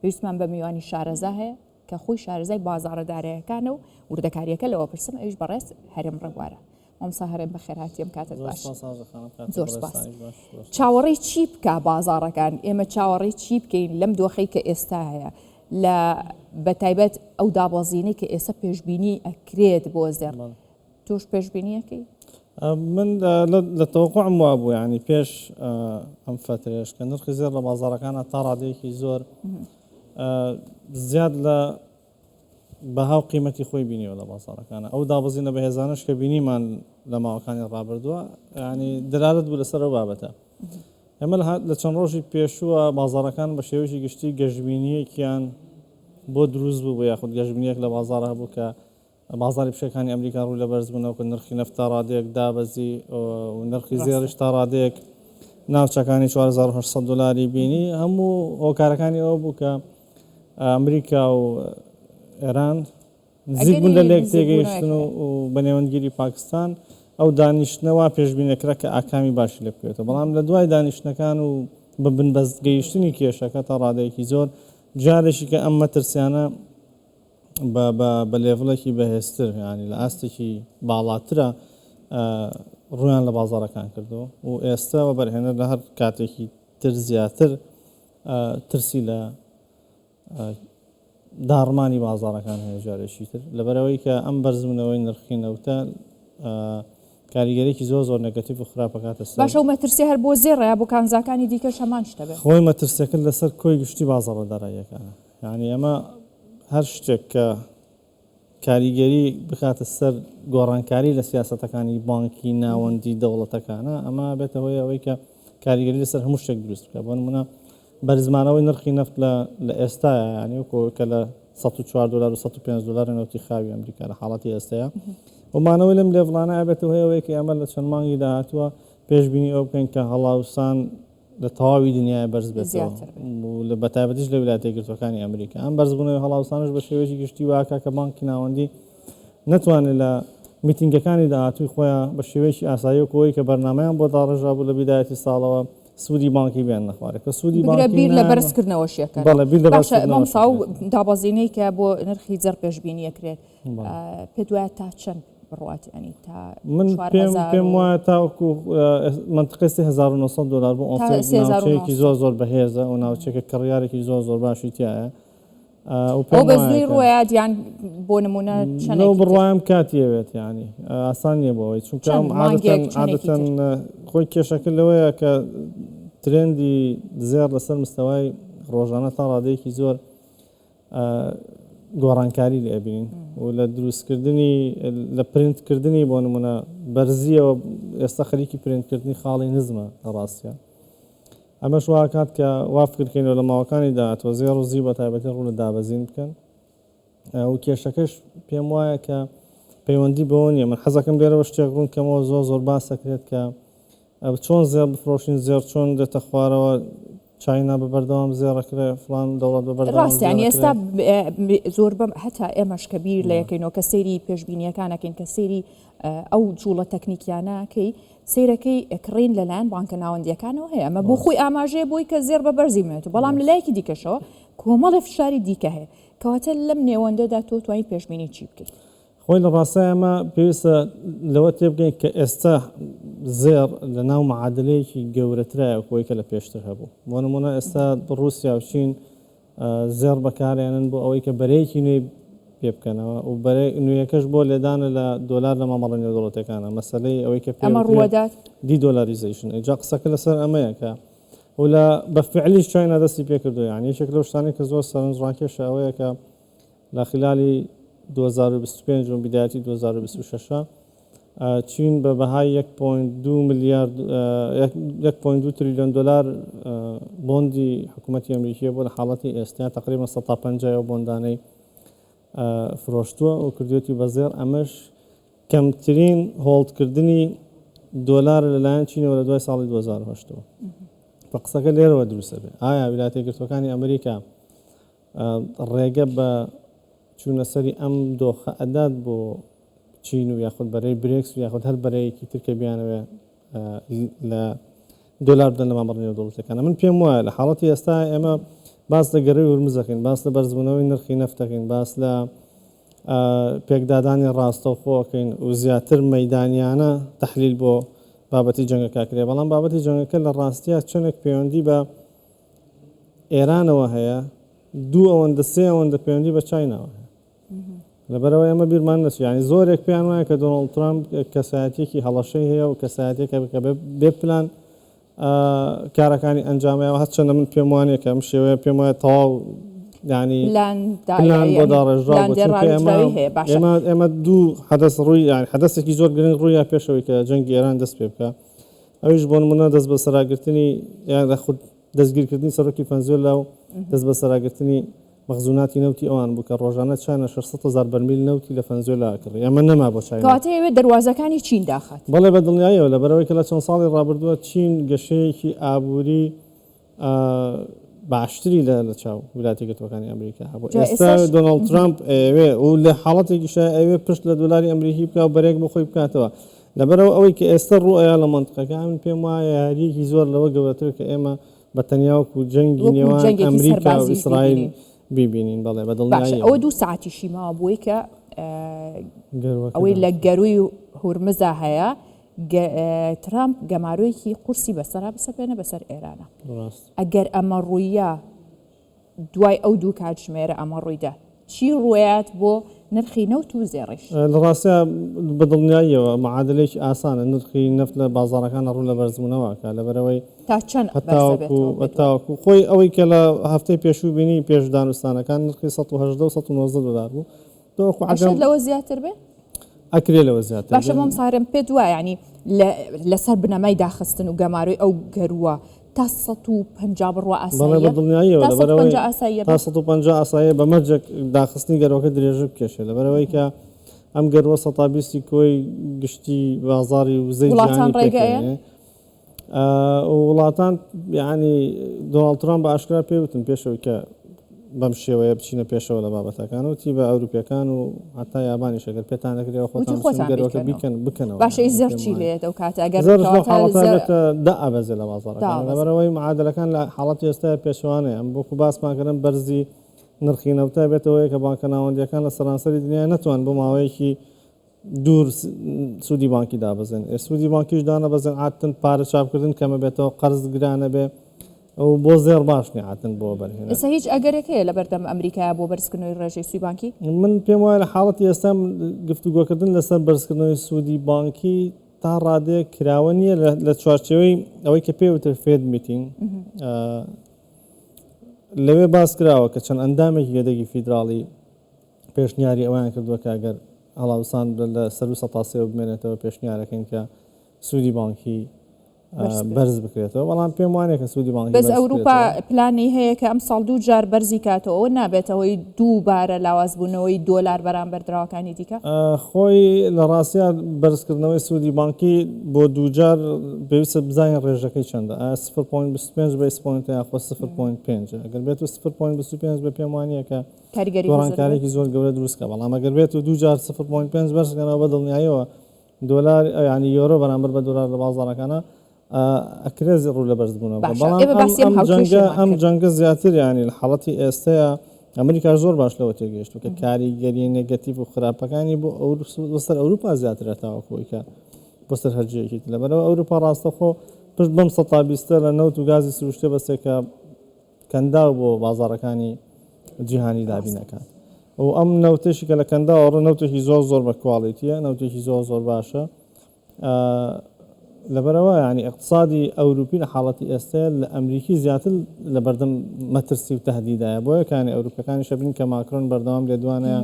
پێویستمان بە میوانی شارەزا هەیە کە خۆی شارەزای بازاڕە دارایەکانە و وردەکاریەکە لەوە پرسم ئەویش بەڕێز هەرێم ڕێبوارە. مامۆستا هەرێم بەخێرهاتی ئەم کاتت باش. زۆر سپاس. چاوەڕێی چی بکا بازاڕەکان؟ ئێمە چاوەڕێی چی بکەین لەم دۆخەی کە ئێستا هەیە لە بەتایبەت ئەو دابەزینەی کە ئێستا پێشبینی ئەکرێت بۆ زێڕ تۆش پێشبینیەکەی؟ من لە تەوەقعم وابوو یعنی پێش ئەم فەترەیەش کە نرخی زێڕ لە بازاڕەکانە تا ڕادەیەکی زۆر زیاد لە بەها و قیمەتی خۆی بینیوە لە بازاڕەکانە ئەو دابەزینە بەهێزانەش کە بینیمان لە ماوەکانی ڕابردووە ینی دەلالەت بوو لەسەر ئەو بابەتە ئێمە لە چەند ڕۆژی پێشووە بازاڕەکان بە شێوەیەکی گشتی گەشبینیەکیان بۆ دروست بوو بۆ یاخود گەشبینیەک لە بازاڕ هەبوو کە بازاڕی پشەکانی ئەمریکا ڕوو لە بەرزبوونەوە کە نرخی نەفت تا ڕادەیەک دابەزی و نرخی زێڕیش تا ڕادەیەک ناوچەکانی 4800 دلاری بینی هەموو هۆکارەکانی ئەوە بوو کە ئەمریکا و ئێران نزیک بوون لە لێک تێگەیشتن و بە نێوەندگیری پاکستان ئەو دانیشتنە وا پێشبینەکرا کە ئاکامی باشی لێ بکەوێتەوە بەڵام لە دوای دانیشتنەکان و بە بنبەست گەیشتنی کێشەکە تا ڕادەیەکی زۆر جارێکی کە ئەم مەترسیانە بە بە بە لێڤڵێکی بەهێزتر یانی لە ئاستێکی باڵاترە ڕوویان لە بازاڕەکان کردو و ئێستا وەبەرهێنەر لە هەر کاتێکی تر زیاتر ترسی لە داڕمانی بازاڕەکان هەیە جارێکی تر لەبەرەوەی کە ئەم بەرزبوونەوەی نرخی نەوتە کاریگەرێکی زۆر زۆر نەگەتیڤ و خراپ ئەکاتە سەر. باشە و مەترسی هەر بۆ زێڕە یا بۆ کانزاکانی دیکەش هەمان شتە بێ؟ خۆی مەترسیەکە لەسەر کۆی گشتی بازاڕە داراییەکانە یانی ئەمە هەر شتێک کە کاریگەری بخاتە سەر گۆڕانکاری لە سیاسەتەکانی بانکی ناوەندی دەوڵەتەکانە ئەمە بێتە هۆی ئەوەی کە کاریگەری لەسەر هەموو شتێک دروست بکە بۆ نمونە بەرزمانەوەی نرخی نەفت لە لە ئێستایا یانی وەکو کە لە 104 دلار و 105 دلار نەوتی خاوی ئەمریکا لە حاڵەتی ئێستایا و مانەوەی لەم لێڤڵانە ئەبێتە هۆی ئەوەی کە ئێمە لە چەند مانگی داهاتووە پێشبینی ئەوە بکەین کە هەڵاوسان لە تەواوی دنیای بەرز بێتەوە و لە بەتایبەتیش لە ویلایەتە یەکگرتووەکانی ئەمریکا ئەم بەرزبوونەوەی هەڵاوسانش بە شێوەیەکی گشتی واکە کە بانکی ناوەندی نەتوانێت لە میتینگەکانی داهاتووی خۆیان بە شێوەیەکی ئاسایی وەکو ئەوەی کە بەرنامەیان بۆ داڕێژرابوو لە بیدایەتی ساڵەوە سوودی بانکی بێننە خوارێ کە سوودی بگرە بانکی بیر لە نایەنە بەرزکردنەوەشی ئەکەن. بەڵێ بیر لە باشە بەرزکردنەوەش مامۆستا ئەو ئەکرێت. دابەزینەی کە بۆ نرخی زێڕ پێشبینی ئەکرێت بەڵێ. پێت وایە تا چەند بڕوات یانی تا من چوار پێم هەزار پێم و وایە تاوەکو مەنتقەی 3900 دۆلار بۆ تا ئۆنسەیەک 3900 ناوچەیەکی زۆر زۆر بەهێزە و ناوچەکە کڕیارێکی زۆر زۆر باشی تیایە ئەو بە زووی ڕۆیات یان بۆ نمونە چەندێکی تر؟ بڕوایم کاتی ئەوێت یانی ئاسان نییە بۆ ئەوەی چونکە چەند ئەم مانگێک عادەتەن چەندێکی عادەتەن تر؟ خۆی کێشەکە لەوەیە کە ترێندی زێڕ لەسەر مستەوای ڕۆژانە تا ڕادەیەکی زۆر گۆڕانکاری لێ ئەبینین و لە دروستکردنی لە پرینتکردنی بۆ نمونە بەرزیەوە ئێستا خەریکی پرینتکردنی خاڵی نزمە لە ڕاستە ئەمەش وا ئەکات کە وا فکر کەینەوە لە ماوەکانی داهاتووە زێڕ و زیو بە تایبەتی ڕوو لە دابەزین بکەن و کێشەکەش پێم وایە کە پەیوەندی بەوە نییە من حەزەکەم لێرەوە شتێک ڕوون کەمەوە زۆر زۆر باس دەکرێت کە چۆن زێڕ بفرۆشین زێڕ چۆن دێتە خوارەوە چاینا بە بەردەوام زێڕەکرێ فلان دەوڵەت بە بەردەوام ڕاستە یانی ئێستا زێڕەکرێ. زۆر بەم هەتا ئێمەش کە بیر لە یەکەینەوە کە سەیری پێشبینیەکان ئەکەین کە سەیری ئەو جوڵە تەکنیکیانە کەی سەیرەکەی کڕین لەلایەن بانکە ناوەندییەکانەوە هەیە، ئەمە بۆ خۆی ئاماژەیە بۆی کە زێڕ بە بەرزی بمێنێتەوە، بەڵام لە لایەکی دیکەشەوە کۆمەڵێ فشاری دیکە هەیە، کەواتە لەم نێوەندەدا تۆ توانی پێشبینی چی بکەیت؟ خۆی لە ڕاستای ئەمە پێویستە لەوە تێبگەین کە ئێستا زێڕ لە ناو معادلەیەکی گەورەترایە وەک ئەوەی کە لە پێشتر هەبوو. بۆ نموونە ئێستا ڕووسیا و چین زێڕ بەکارئێنن بۆ ئەوەی کە بەرەیەکی نوێی پێ بکەنەوە و بەرە نوێیەکەش بۆ لێدانە لە دۆلار لە مامەڵە نێودەوڵەتیەکانە مەسەلەی ئەوەی کە ئەمە پێ ڕووەدات؟ de-dollarization ئینجا قسەکە لەسەر ئەمەیە کە و لە بە فعلیش چاینا دەستی پێ کردو یعنی یەکێک لەو شتانەی کە زۆر سەرنجڕاکێشە ئەوەیە کە لە خلالی 2025 و بدایەتی 2026 چین بە بەهای 1.2 ملیارد 1.2 تریلیۆن دۆلار بۆندی حکوومەتی ئەمریکیە بۆ لە حاڵەتی ئێستا تقریبا 150 ئەو بۆندانەی فرۆشتووە و کردوێتی بە زێڕ ئەمەش کەمترین هۆڵدکردنی دۆلار لەلایەن چینەوە لە دوای ساڵی 2008ەوە بە قسەکە لێرەوە دروستە بێ ئایا ویلایەتە یەکگرتووەکانی ئەمریکا ڕێگە بە چوونە سەری ئەم دۆخە ئەدات بۆ چین و یاخود بەرەی برێکس و یاخود هەر بەرەیەکی تر کە بیانەوێ لە دۆلار بدەن لە مامەڵە نێودەوڵەتیەکانە. من پێم وایە لە حاڵەتی ئێستا ئێمە باس لە گەرووی هورمز ئەکەین، باس لە بەرزبوونەوەی نرخی نەفت ئەکەین، باس لە پێکدادانی ڕاستەوخۆ ئەکەین و زیاتر مەیدانیانە تەحلیل بۆ بابەتی جەنگەکە ئەکرێ، بەڵام بابەتی جەنگەکە لە ڕاستیا چەندێک پەیوەندی بە ئێرانەوە هەیە، دوو ئەوەندە سێ ئەوەندە پەیوەندی بە چایناوە هەیە. لەبەرئەوەی ئەمە بیرمان نەچێت یانی زۆرێک پێیان وایە کە دۆناڵد ترامپ کەسایەتیەکی هەڵەشەی هەیە و کەسایەتێکە کە بێ پلان کارەکانی ئەنجامەوە هەرچەندە من پێم وانە کە ئەم شێوەیە پێم وایە تەواو ینی پلان بۆ داڕێژراو ئێمە ئێمە دوو حەدەس ڕووی یان حەدەسێکی زۆر گرنگ ڕوویا پێشەوەی کە جەنگی ئێران دەست پێ بکە ئەویش بۆ نمونە دەست بەسەراگرتنی یان لە خود دەستگیرکردنی سەرۆکی فەنزوێلا و دەست بەسەراگرتنی مەخزوناتی نەوتی ئەوان بوو کە ڕۆژانە چاینا 600 هەزار بەرمیل نەوتی لە فەنزوێلا ئەکڕی، ئەمە نەما بۆ چاینا. کەواتە ئەیەوێت دەروازەکانی چین داخات. بەڵێ بە دڵنیاییەوە، لەبەرئەوەی کە لە چەند ساڵی ڕابردووە چین گەشەیەکی ئابووری باشتری لە لە چاو ویلایەتە یەکگرتووەکانی ئەمریکا هەبوو. جا ئێستا ئێستاش دۆناڵد ترامپ ئەیەوێ و لە حاڵەتێکیشا ئەیەوێ پشت لە دۆلاری ئەمریکی بکا و بەرەیەک بۆ خۆی بکاتەوە. لەبەرئەوە ئەوەی کە ئێستا ڕوو ئەیا لە مەنتقەکە من پێم وایە یارییەکی زۆر لەوە گەورەترە کە ئێمە بە تەنیا وەکو جەنگی وەکو نێوان جەنگێکی ئەمریکا و سەربازیش ئیسرائیل بیبینین. بیبینین بەڵێ بە باشە دڵنیاییەوە. ئەوە دوو سەعاتیشی ماوە بۆی کە گەروەکە ئەوەی لە داخرا. گەرووی هورمزا هەیە گە ترامپ گەمارۆیەکی قورسی بەسەرا بسەپێنە بەسەر ئێرانە. ڕاست. ئەگەر ئەمە ڕووییا دوای ئەو دوو کاتژمێرە ئەمە ڕوویدا چی ڕووەیات بۆ نرخی نەوت و زێڕیش؟ لە ڕاستیا بە دڵنیاییەوە معادلەیەکی ئاسانە، نرخی نەفت لە بازاڕەکانا ڕوو لە بەرزبوونەوە ئەکا لەبەرئەوەی تا چەند بەرز هەتاوەکو دەبێتەوە پێت وایە؟ هەتاوەکو خۆی ئەوەی کە لە هەفتەی پێشوو بینی پێش دانوستانەکان نرخی 118 و 119 دۆلار بوو تاوەکو ئەشێت عەگەم لەوە زیاتر بێ؟ ئەکرێ لەوە زیاتر باشە بێ. مامۆستا هەرێم پێت وایە یانی لەسەر بنەمای داخستن و گەمارۆی ئەو گەرووە تا 150 بڕوا بەڵێ بە ئاساییە؟ دڵنیاییەوە تا لەبەرئەوەی 150 ئاساییە تا بێ؟ 150 ئاساییە بە مەرجێک داخستنی گەروەکە درێژە بکێشێ لەبەرئەوەی کە ئەم گەروە سەتا بیستی کۆی گشتی بازاڕی وزەی وڵاتان جیهانی ڕێگە ئەیەن؟ پێکهێنێ. وڵاتان یانی دۆناڵد ترامپ بە ئاشکرا پێی وتن پێشەوەی کە بەم شێوەیە بچینە پێشەوە لە بابەتەکان وتی بە ئەوروپیەکان و هەتا یابانیش ئەگەر پێتان نەکرێەوە وتی خۆتان بچن خۆتان گەروەکە بیکەنەوە. بیکەن بکەنەوە باشە ئی یانی زێڕ پێم چی وایە لێیەت ئەو کاتە ئەگەر زێڕش لەو کەواتە حاڵەتە زێڕ بێتە دائەبەزێ لە بازاڕەکان دائەبەزێ. لەبەرئەوەی معادلەکان لە حاڵەتی ئێستا پێچەوانەیە ئەم وەکو باسمان کردن بەرزی نرخی نەوتە بێتەوەیە کە بانکە ناوەندیەکان لە سەرانسەری دنیا نەتوان بۆ ماوەیەکی دوور سوودی بانکی دابەزێن ئێ سوودی بانکیش دانەبەزێن عادتن پارە چاپکردن کەمە بێتەوە قەرز گرانە بێ و بۆ زێڕ باش نیە عادتن بۆ وەبەرهێنان. ئێستا هیچ ئەگەرێک هەیە لەبەردەم ئەمریکایە بۆ بەرزکردنەوەی ڕێژەی سووی بانکی؟ من پێم وایە لە حاڵەتی ئێستا گفتوگۆکردن لەسەر بەرزکردنەوەی سوودی بانکی تا ڕادەیەک کراوە نییە لە چوارچێوەی ئەوەی کە پێی وترێت Fed meeting لەوێ باس کراوە کە چەند ئەندامێکی یەدەگی فیدراڵی پێشنیاری ئەوەیان کردووە کە ئەگەر هەڵاوسان لە سەروو سەتا سێوە بمێنێتەوە پێشنیارەکەین کە سوودی بانکی بەرز بکرێتەوە بەڵام پێم وانە کە سوودی بانکی بەس ئەوروپا پلانی هەیە کە ئەمساڵ دوو جار بەرزی کاتەوە ئەوە نابێتە هۆی دووبارە لاوازبوونەوەی دۆلار بەرامبەر دراوەکانی دیکە؟ خۆی لە ڕاستیا بەرزکردنەوەی سوودی بانکی بۆ دووجار پێویستە بزانین ڕێژەکەی چەندە ئایا 0.25 base point یاخۆ 0.5 ئەگەر بێت و 0.25 بە پێم وانە کە کاریگەری زۆر بێت. گۆڕانکاریی زۆر گەورە دروست کە بەڵام ئەگەر بێت و دووجار 0.5 بەرز کەنەوە بە دڵنیاییەوە دۆلار یانی یۆرۆ بەرامبەر بە دۆلار لە بازاڕەکانە ئەکرێ ڕوو لە بەرزبوونەوە بکات. باشە بەڵام ئێمە ئەم باسی ئەم ئەم جەنگە هاوکێشەمان ئەم کرد. جەنگە زیاتر یانی لە حاڵەتی ئێستەیە ئەمریکاش زۆر باش لەوە تێگەیشتووە کە کاریگەرییە negative و خراپەکانی بۆ بۆ سەر ئەوروپا زیاترە تاوەکو ئەوەی کە بۆ سەر هەر جێیەکی تر. لەبەرئەوە ئەوروپا ڕاستەوخۆ پشت بەم سەتا بیستە لە نەوت و گازی سروشتیە بەستێ کە کەنداو بۆ بازاڕەکانی جیهانی دابین ئەکات و ئەم نەوتێکی کە لە کەنداوە ڕۆ نەوتێکی زۆر زۆر بە quality یە نەوتێکی زۆر زۆر باشە لەبەرەوە ینی اقتصادی ئەوروپی لە حاڵەتی ئێستا لە ئەمریکی زیاتر لە بەردەم مەترسی و تهدیدایە بۆیە کانی ئەوروپەکانی شەبین کە ماکرۆن بەردەوام لێدوانەیە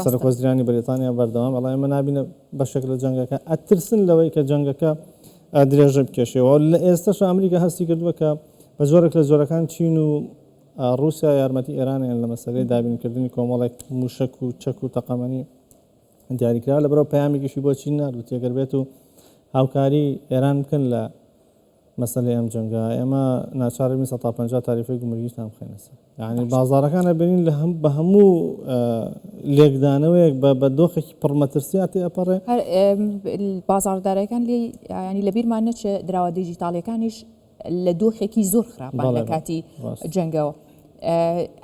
سەرۆک وەزیرانی بەریتانیا بەردەوام ئەڵێ ئێمە نابینە بەشێک لە جەنگەکە ئەترسن لەوەی کە جەنگەکە درێژە بکێشەوە لە ئێستاش ئەمریکا هەستی کردووە کە بە جۆرێک لە جۆرەکان چین و ڕووسیا یارمەتی ئێرانیان لە مەسەلەی دابینکردنی کۆمەڵێک موشک و چەک و تەقەمەنی دیاریکرا لەبەرەوە پەیامێکیشی بۆ چین نارد وتی ئەگەر بێت و هاوکاری ئێران بکەن لە مەسەلەی ئەم جەنگە ئێمە ناچاربین 150 تاریفەی گومرگیتان بخەینە سەر یعنی بازارەکان ئەبینین لە هەم بە هەموو لێکدانەوەیەک بە بە دۆخێکی پڕمەترسیا تێ ئەپەڕێ هەر بازاڕدارەکان لێ ینی لەبیرمان نەچێ دراوە دیجیتاڵیەکانیش لە دۆخێکی زۆر خراپان لە کاتی جەنگەوە.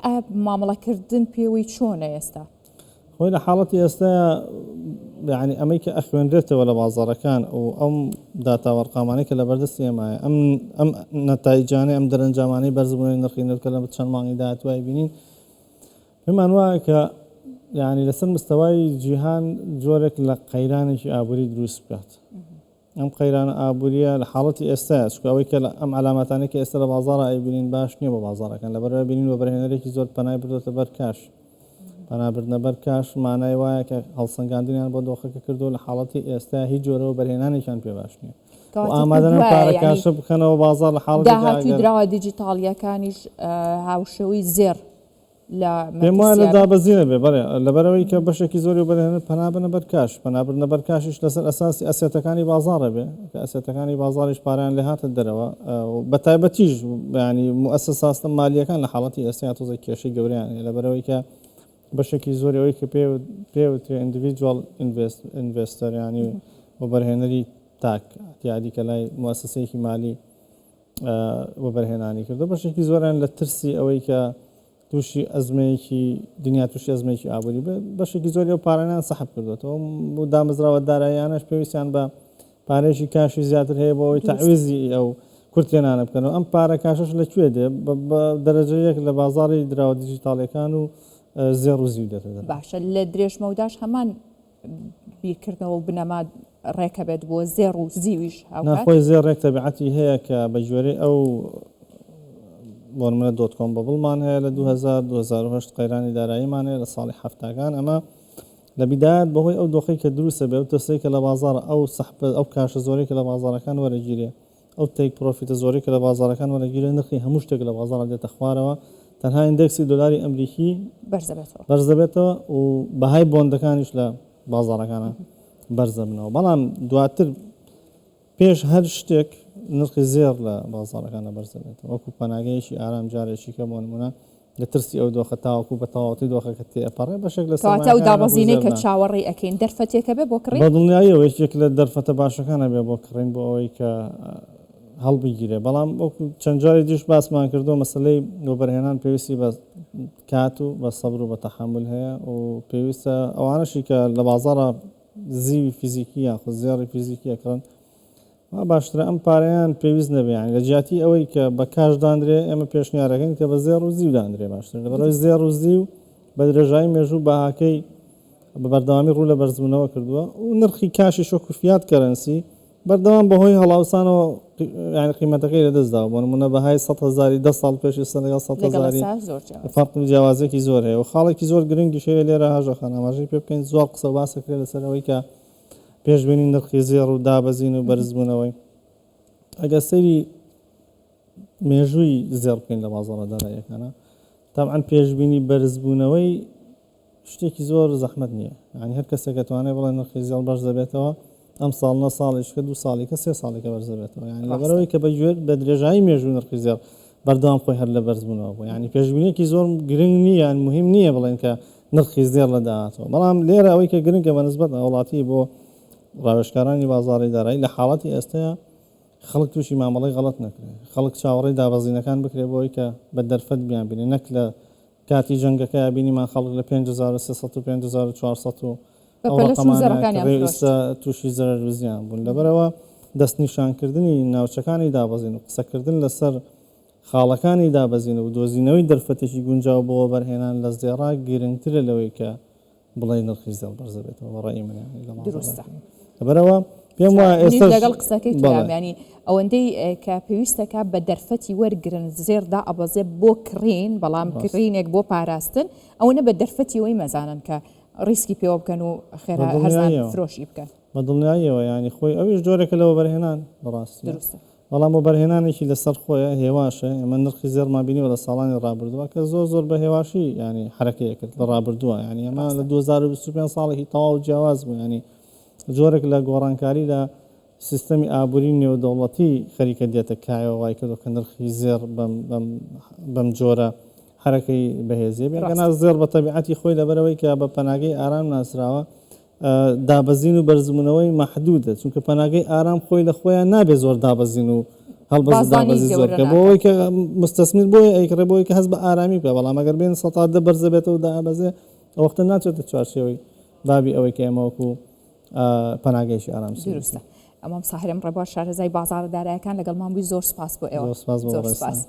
ئایا مامەڵەکردن پێوەی چۆنە ئێستا؟ خۆی لە حاڵەتی ئێستا یعنی ئەمەی کە ئەخوێنرێتەوە لە بازاڕەکان و ئەم داتا و ئەرقامانەی کە لە بەردەستی ئێمایە ئەم ئەم نەتایجانەی ئەم دەرەنجامانەی بەرزبوونەوەی نرخی نەوت کە لە چەند مانگی داهاتووای بینین پێمان وایە کە یعنی لەسەر مستەوای جیهان جۆرێک لە قەیرانێکی ئابووری دروست بکات. ئەم قەیرانە ئابوورییە لە حاڵەتی ئێستایە، چونکە ئەوەی کە ئەم عەلاماتانەی کە ئێستا لە بازاڕا ئەیبینین باش نییە بۆ بازاڕەکان، لەبەرئەوە بینین وەبەرهێنەرێکی زۆر پەنای بردۆتە بەر کاش. پەنا بردنە بەر کاش مانای وایە کە هەڵسەنگاندنیان بۆ دۆخەکە کردووە لە حاڵەتی ئێستا هیچ جۆرە وەبەرهێنانێکیان پێ باش نییە و کەواتە پێت ئامادەنن وایە پارە یانی کاشە بخەنەوە بازاڕ لە حاڵەتێکا داهاتووی ئەگەر دراوە دیجیتاڵییەکانیش هاوشێوەی زێڕ لە پێم وایە لە مەترسییە. دابەزینە بێ، بەڵێ، لەبەرئەوەی کە بەشێکی زۆری وەبەرهێنەر پەنا بەنە بەر کاش، پەنا بردنە بەر کاشیش لەسەر ئەساسی asset ەکانی بازاڕە بێ، کە asset ەکانی بازاڕیش پارەیان لێ هاتە دەرەوە و بەتایبەتیش یانی موئەسەساتە مالییەکان لە حاڵەتی ئێستایا تۆزێک کێشەی گەورەیان هەیە لەبەرئەوەی کە بەشێکی زۆری ئەوەی کە پێ پێ وترێ individual investor یانی وەبەرهێنەری تاک ئیعتیادی کە لای موئەسەسەیەکی مالی وەبەرهێنانی کردو بەشێکی زۆریان لە ترسی ئەوەی کە تووشی ئەزمەیەکی دنیا تووشی ئەزمەیەکی ئابووری بێت بەشێکی زۆری ئەو پارانیان سەحب کردوێتەوە و دامەزراوە داراییانەش پێویستیان بە پارێکی کاشی زیاتر هەیە بۆ ئەوەی تەعویزی ئەو کورتێنانە بکەنەوە ئەم پارە کاشەش لە کوێ دێ بە دەرەجە یەک لە بازاڕی دراوە دیجیتاڵیەکان و زێڕ و زیو دێتە دەرەوە. باشە لە درێژمەوداش هەمان بیرکردنەوە و بنەما ڕێکەبێت بۆ زێڕ و زیویش هاوکات؟ نا خۆی زێڕ ڕێک تەبیعەتی هەیە کە بە گوێرەی ئەو بۆ نمونە dot com bubble مان هەیە لە 2000 2008 قەیرانی داراییمان هەیە لە ساڵی حەفتاکان ئەمە لە بیدایەت بەهۆی ئەو دۆخەی کە دروستە بێ ئەو ترسەی کە لە بازاڕ ئەو سەحبە ئەو کاشە زۆرەی کە لە بازاڕەکان وەرەگیرێ ئەو take profit ە زۆرەی کە لە بازاڕەکان وەرەگیرێ نرخی هەموو شتێک لە بازاڕ دێتە خوارەوە تەنها index ی دۆلاری ئەمریکی بەرزدەبێتەوە بەرزدەبێتەوە و بەهای بۆندەکانیش لە بازاڕەکانە بەرزدەبنەوە بەڵام دواتر پێش هەر شتێک نرخی زێڕ لە بازاڕەکانە بەرزدەبێتەوە وەکو پەناگەیەکی ئارام جارێکی کە بۆ نمونە لە ترسی ئەو دۆخە تاوەکو بە تەواوەتی دۆخەکە تێئەپەڕێ بەشێک لە کەواتە ئەو سەرمایەکانیان وەکو دابەزینەی کە زێڕ دان. چاوەڕێی ئەکەین دەرفەتێکە بێ بۆ کڕین؟ بە دڵنیاییەوە یەکێک لە دەرفەتە باشەکانە بێ بۆ کڕین بۆ ئەوەی کە هەڵبگیرێ بەڵام وەکو چەند جاری دیش باسمان کردووە مەسەلەی وەبەرهێنان پێویستی بە کات و بە سەبر و بە تەحەمول هەیە و پێویستە ئەوانەشی کە لە بازاڕا زیوی فیزیکی یاخود زێڕی فیزیکی ئەکڕن وا باشترە ئەم پارەیان پێویست نەبێ یانی لە جیاتی ئەوەی کە بە کاش دانرێ ئێمە پێشنیارەکەین کە بە زێڕ و زیو دانرێ باشترە لەبەرئەوەی زێڕ و زیو بە درێژایی مێژوو بەهاکەی بە بەردەوامی ڕوو لە بەرزبوونەوە کردووە و نرخی کاشیش وەکو fiat currency بەردەوام بەهۆی هەڵاوسانەوە یانی قیمەتەکەی لەدەست داوە بۆ نمونە بەهای 100 هەزاری 10 ساڵ پێش ئێستا لەگەڵ 100 لەگەڵ هەزاری ئێستا زۆر جیاوازە. فەرق و جیاوازێکی زۆر هەیە و خاڵێکی زۆر گرنگیش هەیە لێرە هاژە خان ئاماژەی پێ بکەین زۆر قسە و باس ئەکرێت لەسەر ئەوەی کە پێشبینی نرخی زێڕ و دابەزین و بەرزبوونەوەی ئەگەر سەیری مێژووی زێڕ بکەین لە بازاڕە داراییەکانە تەبعەن پێشبینی بەرزبوونەوەی شتێکی زۆر زەحمەت نییە یعنی هەر کەسێک دەتوانێت بڵێ نرخی زێڕ بەرز دەبێتەوە ئەم ساڵ نە ساڵیشکە دو ساڵیکە سێ ساڵیکە بەرز دەبێتەوە یعنی لەبەرەوەی کە بە گوێر بە درێژایی مێژوو نرخی زێڕ بەردەوام خۆی هەر لە بەرزبوونەوە بوو یعنی پێشبینیەکی زۆر گرنگ نییە یان مهم نییە بڵێن کە نرخی زێڕ لە داهاتووە بەڵام لێرە ئەوەی کە گرنگە بە نسبەت هاوڵاتی بۆ ڕاوێژکارانی بازاڕی دارایی لە حاڵەتی ئێستەیە خەڵک تووشی مامەڵەی غەڵەت نەکرێت خەڵک چاوەڕێی دابەزینەکان بکرێت بۆ ئەوەی کە بە دەرفەت بیان بینێ نەک لە کاتی جەنگەکەیا بینیمان خەڵک لە 5300 و 5400 و بە ئەو پەلە چوون ڕەقەمانە زێڕەکانیان کڕی فرۆشت. ئیستا تووشی زەرەر و زیان بوون لەبەرئەوە دەستنیشانکردنی ناوچەکانی دابەزین و قسەکردن لەسەر خاڵەکانی دابەزین و دۆزینەوەی دەرفەتێکی گونجاو بۆ وەبەرهێنان لە زێڕا گرنگترە لەوەی کە بڵێی نرخی زێڕ بەرز دەبێتەوە بە ڕەئی من یانی لە دروستە. لەبەرئەوە پێم وایە منیش ئێستاش لەگەڵ قسەکەی بەڵێ. تۆیام یانی ئەوەندەی کە پێویستەکە بە دەرفەتی وەرگرن زێڕ دائەبەزێ بۆ کڕین بەڵام ڕاستە. کڕینێک بۆ پاراستن ئەوەنە بە دەرفەتی ئەوەی مەزانن کە ڕیسکی پێوە بکەن و خێرا هەرزان بەدڵنیاییەوە. فرۆشی بکەن. بە دڵنیاییەوە یانی خۆی ئەویش جۆرێکە لە وەبەرهێنان بەڕاستی. دروستە. بەڵام وەبەرهێنانێکی لەسەر خۆیە هێواشە ئێمە نرخی زێڕمان بینیوە لە ساڵانی ڕابردووە کە زۆر زۆر بە هێواشی یانی حەرەکەی کرد لە ڕابردووە یانی ئەمە لە 2025 ساڵێکی تەواو جیاواز بوو یانی جۆرێک لە گۆڕانکاری لە سیستەمی ئابووری نێودەوڵەتی خەریکە دێتە کایەوە وای کردو کە نرخی زێڕ بەم بەم بەم جۆرە حەرەکەی بەهێزیە بێ گەنا زێڕ بە تەبیعەتی خۆی لەبەرەوەی کە بە پەناگەی ئارام ناسراوە دابەزین و بەرزبوونەوەی مەحدودە، چونکە پەناگەی ئارام خۆی لە خۆیان نابێت زۆر دابەزین و هەڵبەزی دابەزی زۆر بکە بۆ ئەوەی کە مستەسمیر بۆیە ئەیکڕێ بۆی کە هەست بە ئارامی بکە بەڵام ئەگەر بێن سەتا دە بەرزە بێتەوە دابەزێ ئەو وەختە ناچێتە چوارچێوەی بابی ئەوەی کە ئێمە وەکو پەناگەیەکی ئارام دروستە. مامۆستا هەرێم ڕێبوار شارەزای بازاڕە دارایەکان لەگەڵمان بووی زۆر سپاس بۆ ئێوە. زۆر سپاس بۆ بەڕێزتان.